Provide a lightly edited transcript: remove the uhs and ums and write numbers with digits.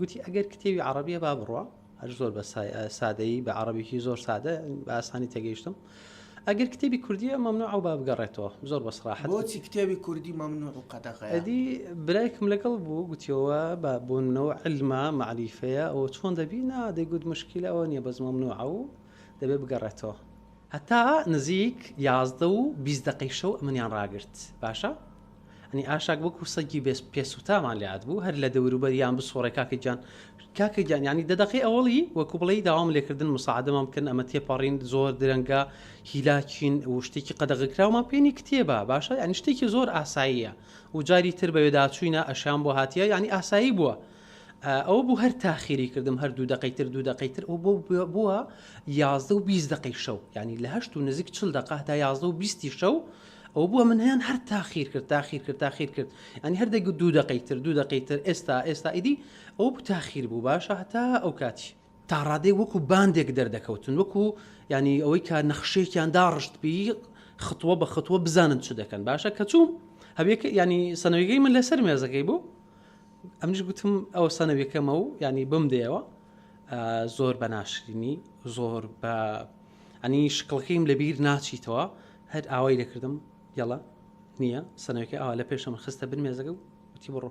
گوتی ئەگەر کتێبی عەڕەبیە با بڕوا هەر زۆر بە سادەیی بە عەڕەبیکی زۆر سادە بە ئاسانی تێگەیشتم ئەگەر کتێبی کوردیە مەمنوعە و با بگەڕێتەوە زۆر بە سڕاحەت بۆچی کتێبی کوردی مەمنوع و قەدەغەیە؟ ئەدی برایکم لەگەڵ بوو گوتیەوە بە بۆ نمونەوە علمە مەعریفەیە ئەوە چۆن دەبی نا دەیگوت مشکیلە ئەوە نییە بەس مەمنوعە و دەبێ بگەڕێتەوە هەتا نزیک 11 و 20 دەقەی شەو ئەمنیان ڕاگرت باشە ئەنی ئاشاک وەکو سەگی بێ پێسوتامان لێ هاتبوو هەر لە دەوروبەریان بسوڕێ کاکە گیان کاکە گیان یانی دە دەقەی ئەوەڵی وەکو بڵێی داوام لێکردن مساعدەمان بکەن ئەمە تێپەڕین زۆر درەنگە هیلاکین و شتێکی قەدەغەکراومان پێ نی کتێبە باشە یانی شتێکی زۆر ئاساییە و جاری تر بەوێداچوینە ئەشیان بۆ هاتیە یانی ئاسایی بووە ئەوە بوو هەر تاخیری کردم هەر دوو دەقەی تر دوو دەقەی تر ئەو بۆ بووە یازدە و 20 دەقەی شەو یانی لە هەشت و نزیک چل دەقە هەتا یازدە و بیستی شەو ئەوە بووە من هەیان هەر تاخیر کرد تاخیر کرد تاخیر کرد ئەنی هەر دەگوت دوو دەقەی تر دوو دەقەی تر ئێستا ئێستا ئیدی ئەو بوو تاخیر بوو باشە هەتا ئەو کاتی تا ڕادەی وەکو باندێک دەردەکەوتن وەکو ینی ئەوەی کە نەخشێکیان داڕشت بی خطوە بە خطوە بزانن چ دەکەن باشە کە چووم هەبێک ینی سەنەویەکەی من لەسەر مێزەکەی بوو ئەمنیش گوتم ئەوە سەنەویەکەمە و ینی بمدەیەوە زۆر بە ناشرینی زۆر بە ئەنی شکڵەکەیم لەبیر ناچیتەوە هەر ئاوای لێکردم یەڵا نییە سەنەوەکەی ئاوا لە پێشم خستە بن مێزەکە و وتی بڕۆ.